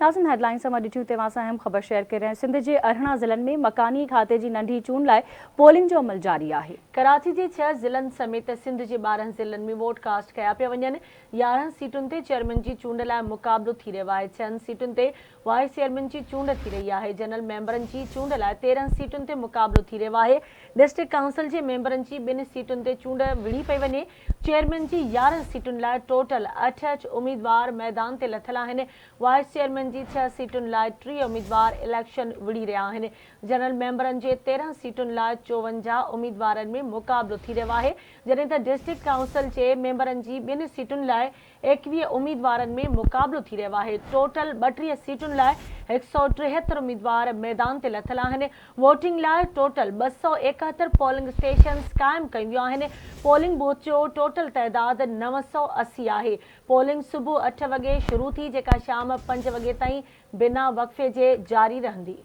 ناظرين هيڊلائنز اوهان ڏٺيون توهان سان اهم خبر شيئر ڪري رهيا آهيون سنڌ جي 18 ضلعن ۾ مڪاني کاتي جي ننڍي چونڊ لاء پولنگ جو عمل جاري آهي. ڪراچي جي ڇهه ضلعن سميت سنڌ جي 12 ضلعن ۾ ووٽ ڪاسٽ ڪيا پيا وڃن، 11 سيٽن تي چيئرمين جي چونڊ لاء مقابلو ٿي رهيو آهي، ڇهن سيٽن تي وائيس چيئرمين جي چونڊ ٿي رهي آهي، جنرل ميمبرن جي چونڊ لاء 13 سيٽن تي مقابلو ٿي رهيو آهي، ڊسٽرڪٽ ڪائونسل جي ميمبرن جي ٻن سيٽن تي چونڊ وڙهي پئي وڃي، چيئرمين جي 11 سيٽن لاء ٽوٽل 68 اميدوار ميدان تي لٿل آهن، وائيس چيئرمين جي ڇهه سيٽن لاء 30 اميدوار اليڪشن وڙهي رهيا آهن. جنرل ميمبرن جي 13 سيٽن لاء 54 اميدوارن ۾ مقابلو ٿي رهيو آهي، جڏهن ته ڊسٽرڪٽ ڪائونسل جي ميمبرن جي ٻن سيٽن لاء 21 اميدوارن ۾ مقابلو ٿي رهيو آهي. ٽوٽل 32 سيٽن لاء 173 اميدوار ميدان تي لٿل آهن. ووٽنگ لاء ٽوٽل 271 پولنگ اسٽيشنز قائم ڪيون ويون آهن. پولنگ بوٿ جو ٽوٽل تعداد 980 آهي. پولنگ صبح اٺ وڳي شروع ٿي جيڪا شام پنج وڳي تائين بنا وقفي جي جاري رهندي.